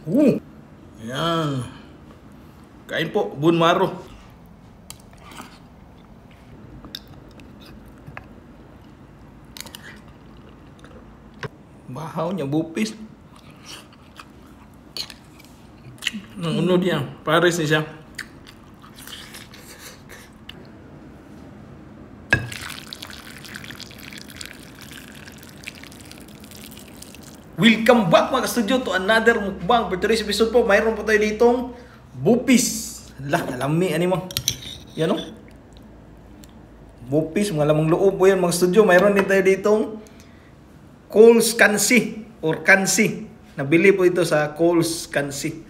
Yan. Kain po, bone marrow. Bahaw niya, bupis. Ang unod niya, pares niya siya. Welcome back mga ka-studio to another mukbang. For today's episode po, mayroon po tayo ditong bupis. Lah, nalami ani mo. Yan o. Bupis, mga lamang loob po yan mga studio. Mayroon din tayo ditong Coles Kansi or Kansi. Nabili po ito sa Coles Kansi.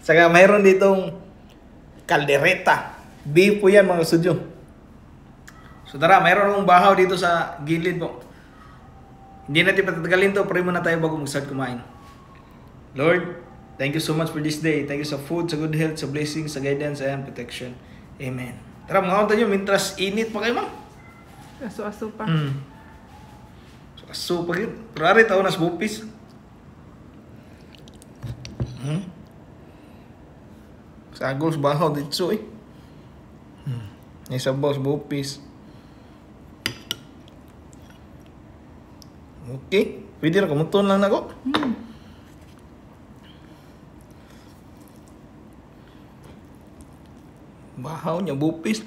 Saka mayroon ditong kaldereta. Beef po yan mga studio. So tara, mayroon akong bahaw dito sa gilid po. Hindi natin patatagalin to, pray muna tayo bago mag-start kumain. Lord, thank you so much for this day. Thank you sa food, sa good health, sa blessings, sa guidance, and protection. Amen. Tara, mga kaunta nyo, mintras init pa kayo, ma'am. Aso-aso pa. Aso pa yun. Pero ari, tao na sa bupis. Sagol sa bahaw dito eh. May sabaw sa bupis. Okay, pwede na kamuton lang na ko. Bahaw niya, bupis.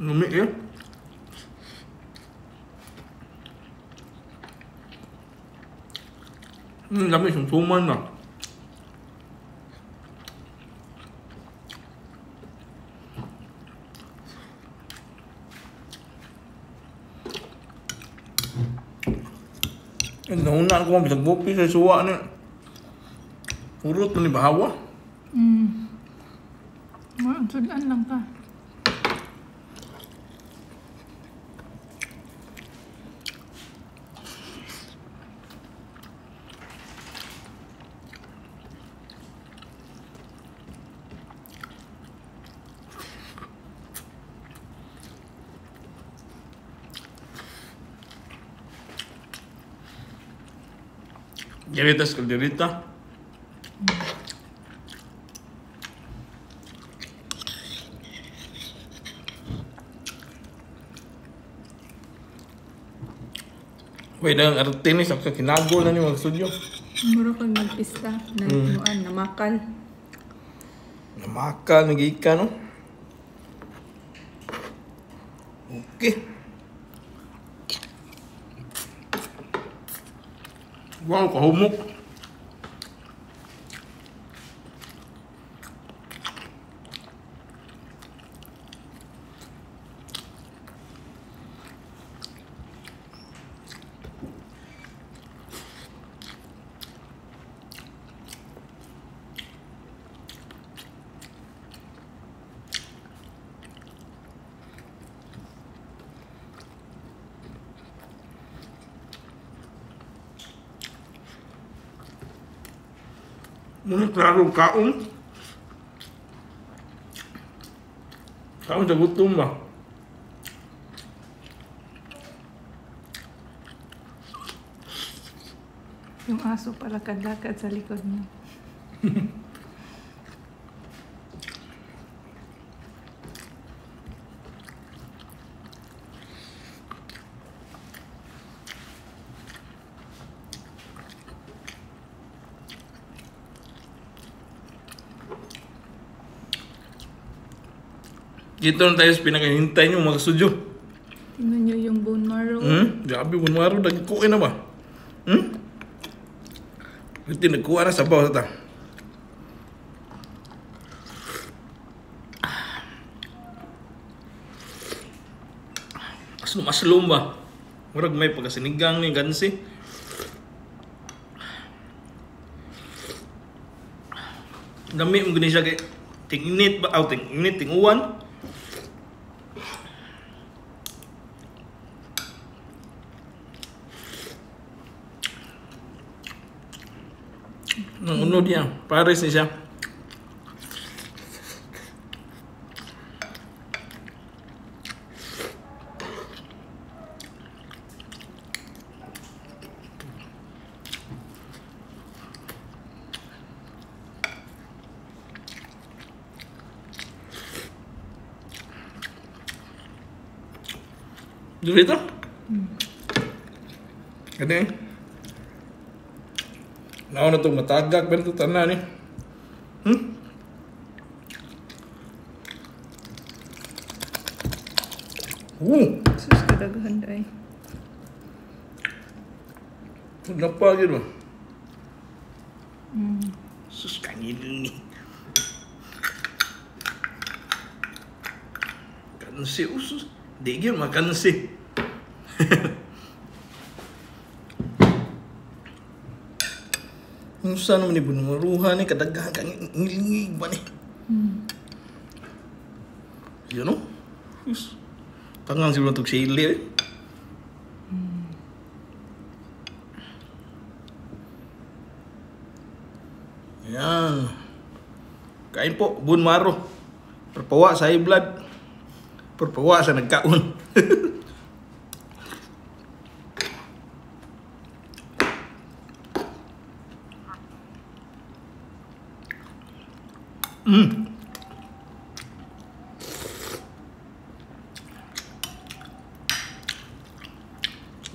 Lumi yun. Lami, sumsuman na. Naunaan ko bisag bupi sa suwa ni. Urot ni bahawa. Sudan lang ka. Derita sa kalderita. Wait, ang arte ni sa kinagol na ni mga studio. Mura kang nagpista, nagmuan, namakal. Namakal, nag-ika, no? Okay. Wow, kahumok. Muna klaro kaon. Kaon sa gutom ba? Yung aso palakad-lakad sa likod niya. Dito na tayo sa pinakahintay nyo mga studio. Tingnan nyo yung bone marrow. Grabe, bone marrow. Nagkuha na ba? Ito, nagkuha na sabaw sa ta. Aslum-aslum ba? Murag may pagkasinigang ni gansi. Dami mo gani siya kay ting-init ba? Aw, ting-init, ting-uwan. Ang unod niya, pares niya siya. Dito? Gani. Naon na itong matagak ba ito tanan eh. Sus, kadaghan day. Napa yun ba? Sus, kangilin ni. Kansi, usus. Di yun, makansi. Unsa naman ni bunuruhan ni kadaghan kang ngilingig ba ni? Yun no? Tangang siguro itong sili eh. Yan. Kain po, bone marrow. Perpawa sa high blood. Perpawa sa nagkaon.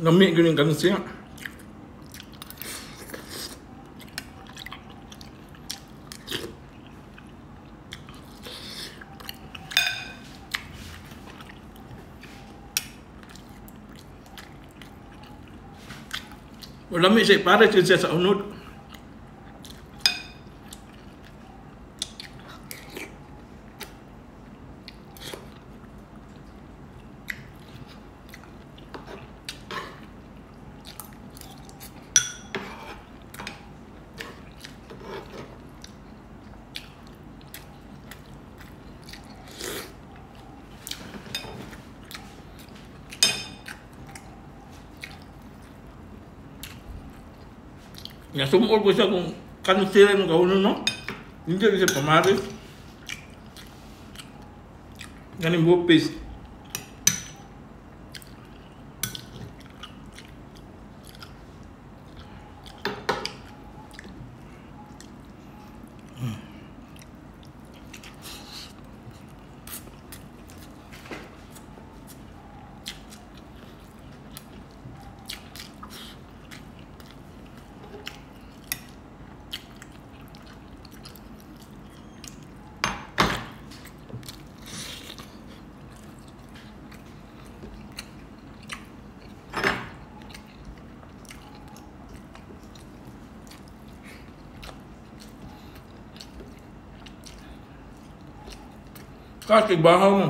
Lami gyud yung kansi. Lami siya, pare siya sa unod. Nasumol ko siya kung kansira mo kauno, no? Hindi ko siya pamaris. Ganing bupis. Kasi bahaw mo.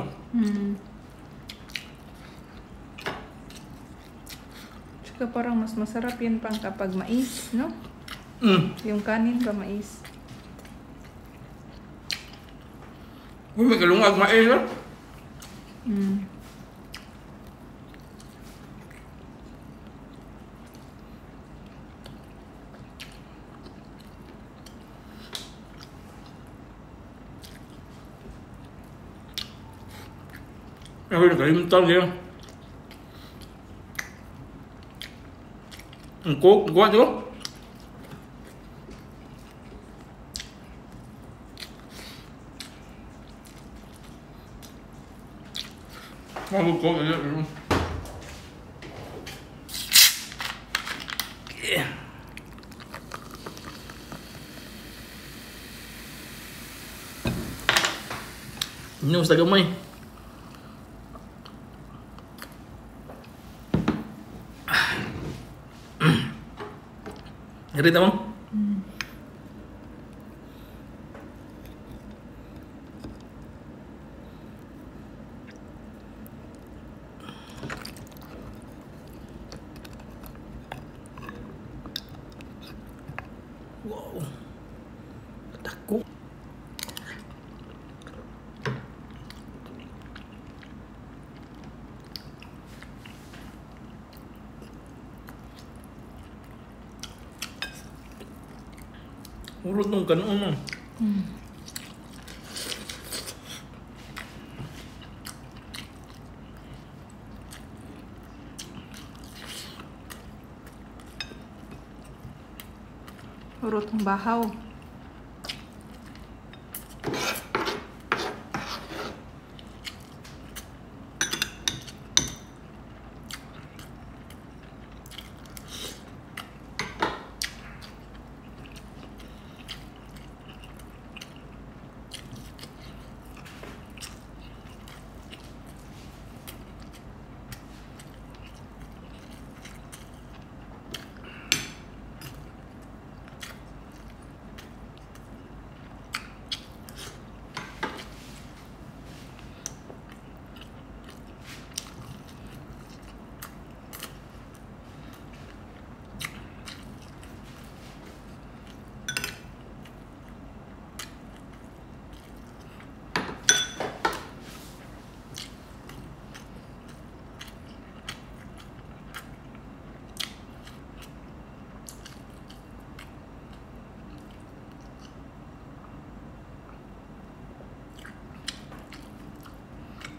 Tsaka parang mas masarap yun pang kapag mais, no? Yung kanin pa mais. Uy, may kalungag mais, no? Ako nakalimtan siya. Ang coke, kuha dito. Ako coke, yeah. Inom sa gamay. Ngerita mo? Wow. Dako. Urot nung kanon mo. Urot ng bahaw.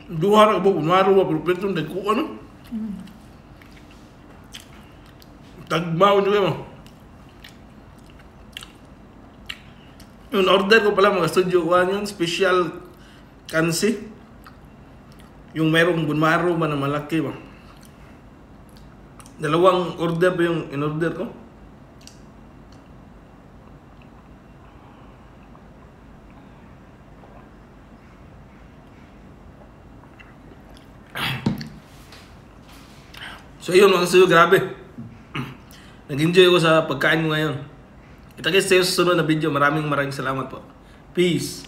Duha ra ka bone marrow ba, pero pitong dagkuan, no? Tagmao nyo kayo mo. Yung order ko pala, mga studio, kuha yun, special kansi. Yung merong bone marrow ba na malaki ba. Dalawang order pa yung in-order ko. So yun, mga studio, grabe. Nag-enjoy ako sa pagkain ko ngayon. Kita-kits sa susunod na video. Maraming maraming salamat po. Peace!